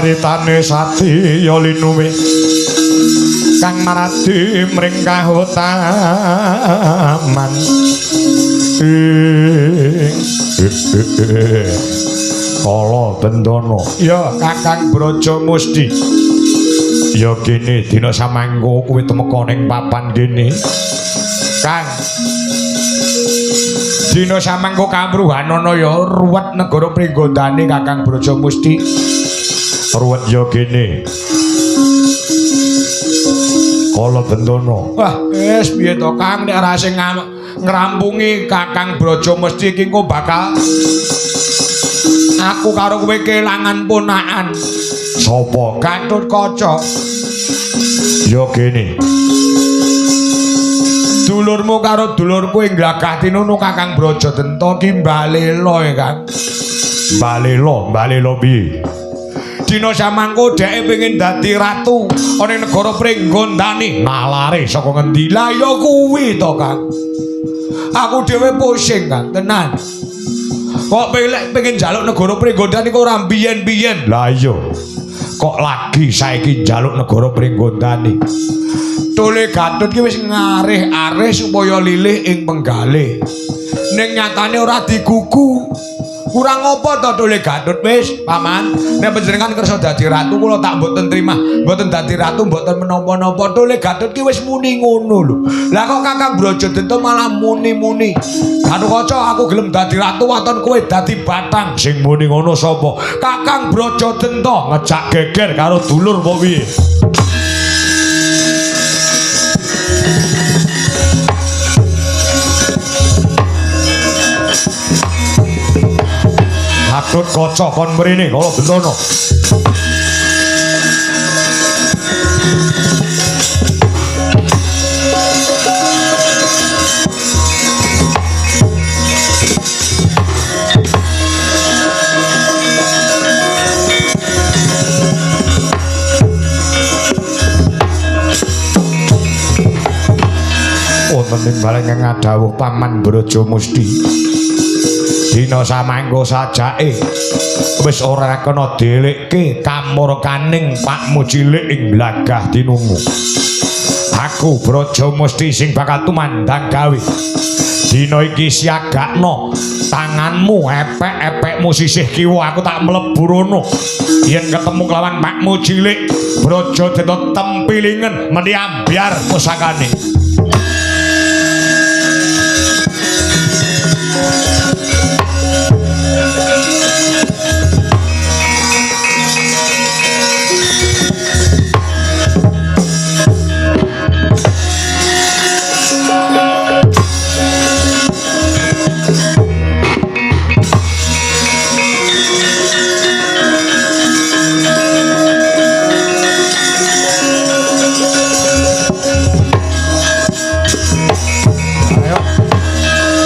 Caritane Satya Linuwih kang maradi mring kahutaman ing Kala Bendana. Ya Kakang Braja Musti. Ya kene dina samangko kowe tumeka ning papan kene. Kang, dina samangko kamruhanana ya ruwet negara Pringgondani Kakang Braja Musti. Ruwet ya kene. Kala Bendana. Wah, wis piye to Kang nek ora sing ngrampungi Kakang Braja Musti iki engko bakal aku karo kowe kelangan ponakan. Sapa? Gatotkaca. Ya kene. Dulurmu karo dulurku ing Glagah Tinunu Kakang Braja Denta ki mbalela ya Kang. Mbalela, mbalela piye? Dina samangko dheke pengin dadi ratu ana ing negara Pringgondani. Nalare saka ngendi? Lah ya kuwi to Kang. Aku dhewe pusing Kang, tenan. Kok pengen njaluk negara Pringgondani kok ora biyen-biyen. Lah iya. Kok lagi saiki njaluk negara Pringgondani. Tole Gatut ki wis ngarih-arih supaya lilih ing penggalih. Ning nyatane ora digugu. Kurang apa to Tole Gatut wis, Paman? Nek panjenengan kersa dadi ratu kula tak mboten trima. Mboten dadi ratu mboten menapa-napa. Tole Gatut ki wis muni ngono lho. Lah kok Kakang Braja Denta malah muni-muni. Gatotkaca aku gelem dadi ratu waton kowe dadi batang. Sing muni ngono sapa? Kakang Braja Denta ngejak geger karo dulur apa piye? Gatotkaca kon mrene Kala Bendana. Wonten ing balai ngadhawuh Paman Braja Musti. Dina samangko sajake wis ora kena delikke kamurkaning pakmu cilik ing Glagah Tinungu. Aku Braja Musti sing bakal tumandang gawe. Dina iki siagakno tanganmu epek-epekmu sisih kiwa aku tak mlebu rono. Yen ketemu kelawan pakmu cilik Braja Denta tempilingen meni ambyar pusakane.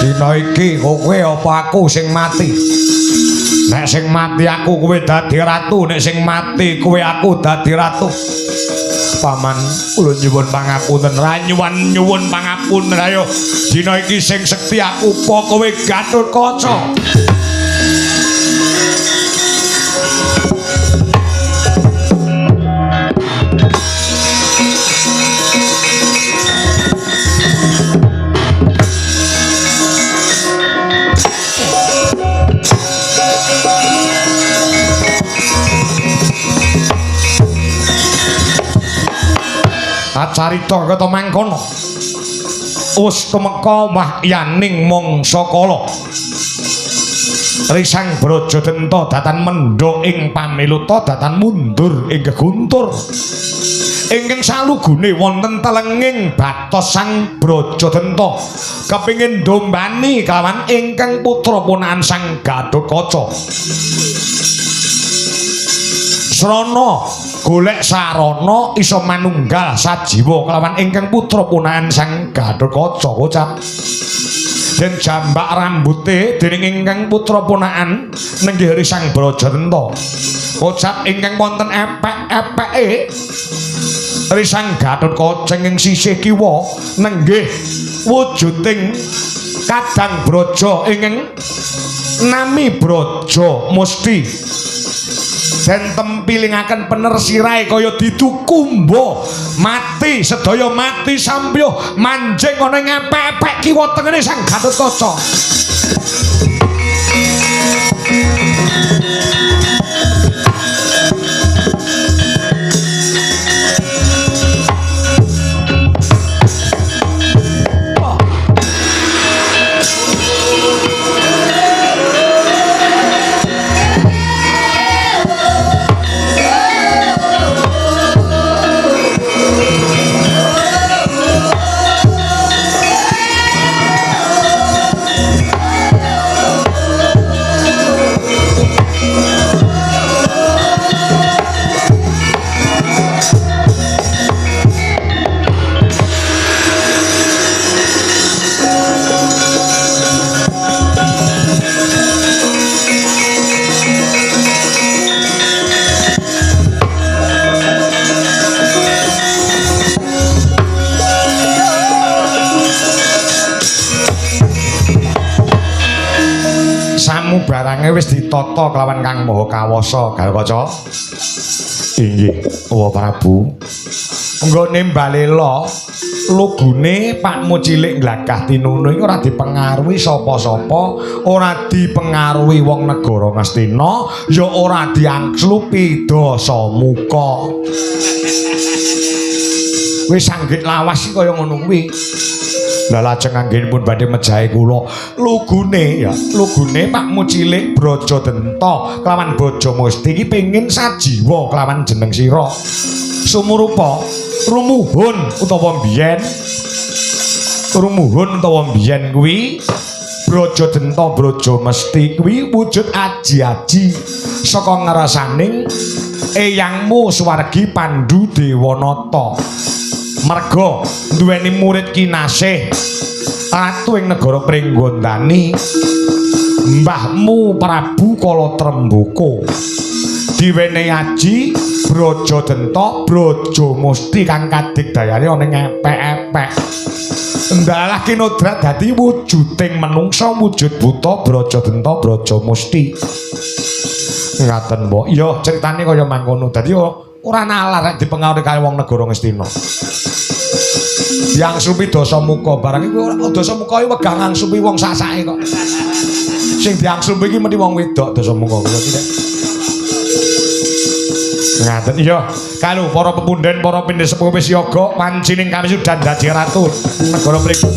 Dina iki kowe apa aku sing mati? Nek sing mati aku kowe dadi ratu, nek sing mati kowe aku dadi ratu. Paman, kula nyuwun pangapunten, ra nyuwun pangapunten. Ayo, dina iki sing sekti aku apa kowe Gatotkaca? Acarita kata mangkono. Wis tumeka wahyaning mangsa kala. Risang Braja Denta datan mendha ing pamiluta datan mundur ing geguntur. Ingkang salugune wonten telenging batos Sang Braja Denta kepingin ndombani kelawan ingkang putra ponakan Sang Gatotkaca. Srana golek sarana iso manunggal sajiwa kelawan ingkang putra ponakan Sang Gatotkaca kocap. Den jambak rambute dening ingkang putra ponakan nenggih Sang Braja Denta. Kocap ingkang wonten epek-epeke Risang Gatotkaca ing sisih kiwa nenggih wujuding Kadang Braja ingkang nami Braja Musti. Den tempilingaken pener sirahe kaya ditukumba mati sedaya mati sampyuh manjing ana ing epek-epek kiwa tengene Sang Gatotkaca. Barange wis ditata kelawan Kang Maha Kawasa, Garukaca. Inggih, Wa Prabu. Nggone Balela lugune Pakmu cilik Glagah Tinunu iki ora dipengaruhi sapa-sapa, ora dipengaruhi wong negara Ngastina, ya ora diangslupi Dasamuka. Wis sanggit lawas iki kaya ngono kuwi. Lah lajeng anggenipun badhe mejahi kula lugune ya, lugune Pakmu cilik Braja Denta kelawan Baja Musti iki pengin sajiwa kelawan jeneng sira. Sumurupa rumuhun utawa biyen rumuhun utawa biyen kuwi Braja Denta Braja Mesti kuwi wujud aji-aji saka ngrasaning eyangmu swargi Pandu Dewanata. Merga duweni murid kinasih ratu ing negara Pringgondani mbahmu Prabu Kala Tremboko diwenehi aji Braja Denta Braja Musti kang kadigdayane ana ing epek-epek. Ndalah kinodrat dadi wujuding menungsa wujud buta Braja Denta Braja Musti. Ngaten mbok. Ya critane kaya mangkono. Dadi ora nalar rek dipengaruhi karo wong negara Ngastina. Diangsupi Dasamuka barang iku ora Dasamuka iki wegah ngangsupi wong sasake kok. Sing diangsupi iki mesti wong wedok Dasamuka kuwi tidak. Ngaten iya. Kalu para pepunden, para pinisepuh wis yoga wancining kami sudah dadi ratu negara mriku.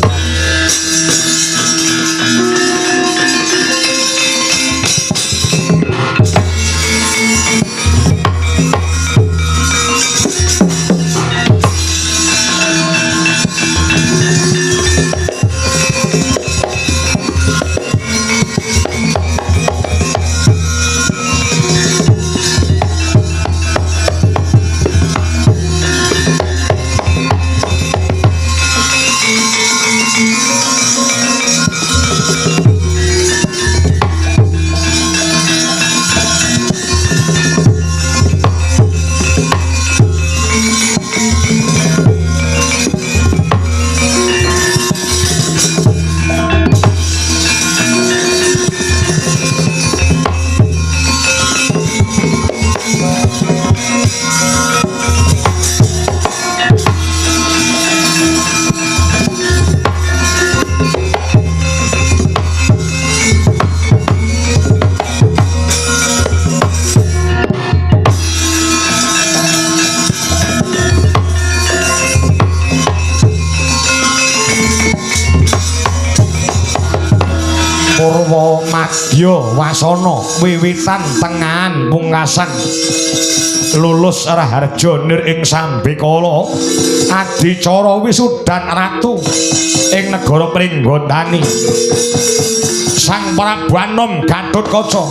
Madya wasana wiwitan tengahan pungkasan lulus raharja nir ing sambekala adicara wisudan ratu ing negara Pringgondani Sang Prabu Anom Gatotkaca.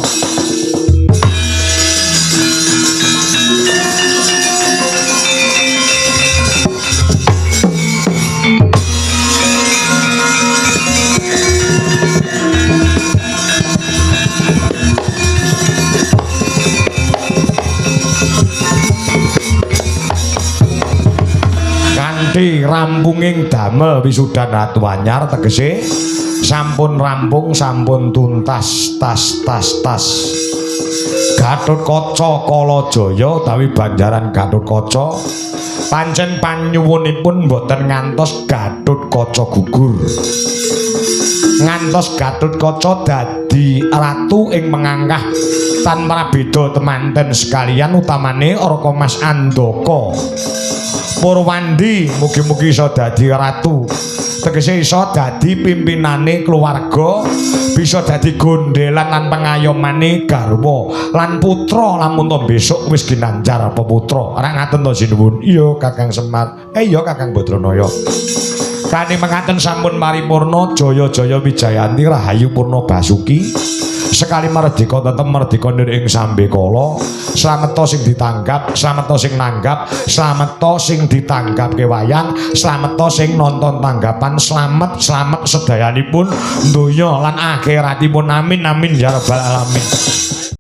Kanthi rampunging damel wisudan ratu anyar tegese sampun rampung sampun tuntas tas tas tas. Gatotkaca Kalajaya utawi Banjaran Gatotkaca pancen panyuwunipun boten ngantos Gatotkaca gugur. Ngantos Gatotkaca dadi ratu ing mengangkah tan prabeda temanten sekalian, utamane Raka Mas Andaka Purwandi, mugi-mugi iso dadi ratu, tegese iso dadi pimpinane keluarga, bisa dadi gondelan lan pengayomane garwa lan putra lamun to besok wis ginanjar peputra. Ora ngaten to, sinuwun? Iya, Kakang Semar. Iya, Kakang Badranaya. Kani mengaten sampun paripurna. Jaya Jaya Wijayanti Rahayu Purna Basuki. Sekali merdeka tetep merdeka nir ing sambekala. Slameta sing ditanggap, slameta sing nanggap, slameta sing ditanggapke wayang, slameta sing nonton tanggapan, slamet slamet sedayanipun donya lan akhiratipun. Amin amin ya rabbal alamin.